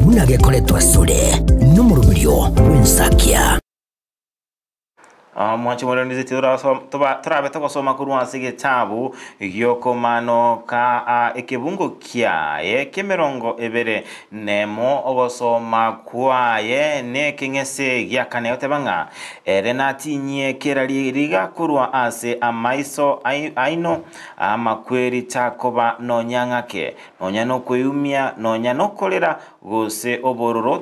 Buna gekoretwa asore nomoroberio bw'ensakia. Omwanchi omorendete torabe togosoma korwa ase egetabu gi'okomanoka ekebungo kiaye ki'emerongo ebere nemo ogosoma kwaye nekeng'ese gia kane goteba ng'a ere natinyie kera riga korwa ase amaiso aino amakweri takoba nonya ng'ake nonya nokweumia nonya nokorera gose obororo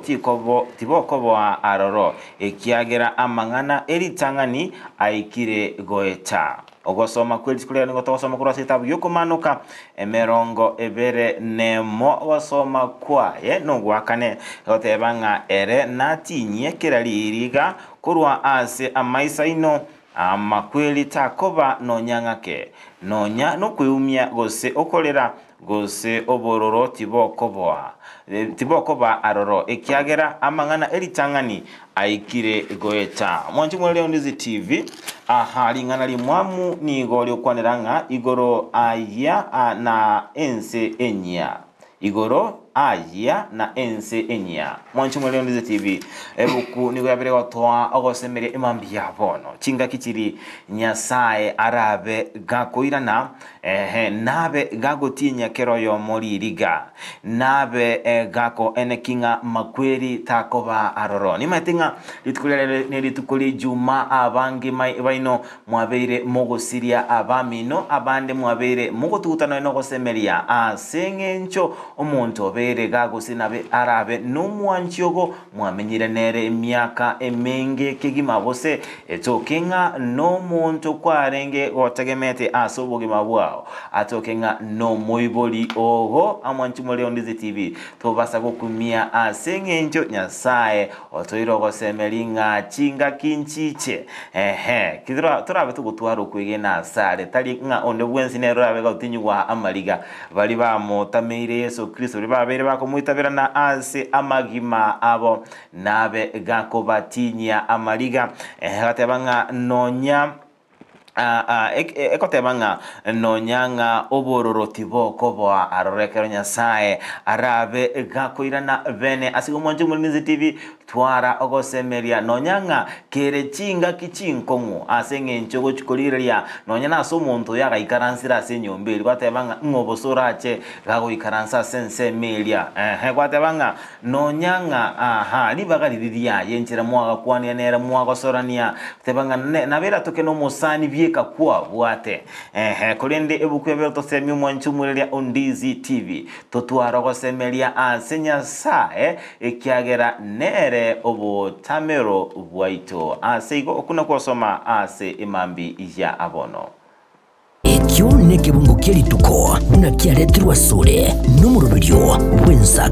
tibokoboa aroro ekiagera amang'ana eritang'ani aikire goeta. Ogosoma kwe rituko riaye nigo togosoma korwa ase egetabu gi'okomanoka emerongo ebere nemo ogosoma kwaye nogwakane goteba ng'a ere natinyie kera ririga korwa ase amaiso aino amakweri takoba nonya ng'ake nonya nokweumia gose okorera gose obororo tibokoboa tibokoba aroro ekiagera amang'ana eritang'ani aikire goeta. Mwanche mwere Ondizi TV aha ring'ana rimwamu nigo riokwanera ng'a igoro aya na ense enyia igoro aya na ense enyia. Mwanche mwere Ondizi TV ebuku nigo yabere gotoa ogosemeria emambi ya bono chingaki chiri Nyasaye arabe gakoirana Ehe, nabe gagotinyia kera oyomo ririga, nabe gakoeneki ng'a makweri takoba aroro. Nimaete ng'a rituko riria rire nerituko ri'Ijuma, abange baino mwabeire mogosiria abamino, abande mwabeire mogotuguta nonya nogosemeria, ase engencho omonto obeire gagosiria nabe arabe nomwanchi ogo Mwamenyire nere emiaka emenge kegima, gose etoke ng'a nomonto kwarenge gotegemete ase obogima bwao, atoke ng'a nomoibori ogo. Amwanchi more Ondizi TV, tobasa gokumia ase eng'encho Nyasae otoire ogosemeria ng'a chingaki nchiche. Ehe, torabe togotwara okwegena asare, tari ng'a onde bwensi nere orabe gotinyigwa amariga. Baria bamotameire Yeso Kristo, baria babeire bakomoitaberana ase amagima abo, nabe gakobatinyia amariga, agateba ng'a nonya egoteba ng'a nonya ng'a obororo tibokoboa aroro ekero Nyasae arabe gakoirana bene ase omwancho Omolinzi TV. Twara ogosemeria nonya ng'a kere chingaki chinkong'u ase engencho ogochia korigereria nonya nase omonto oyo agaikaransire ase enyomba eria gwateba ng'a ng'a obose orache gagoikaransa ase ensemo eria ehe gwateba ng'a nonya ng'a aha ribaga riria riaye enchera mwagakwania nere mwagosorania teba ng'a ne nabo eratoke nomosani bieka kwabwate ehe korende ebuku yabere tosemia omwanchi omoreria Ondizi TV totware ogosemeria ase Nyasae Ekiagera nere obotamero bwaito. Ase igo okwo nogosoma ase emambi ya abono. Ekio nekebungo kie rituko, buna kiaretirwe asore nomoroberio bw'ensa.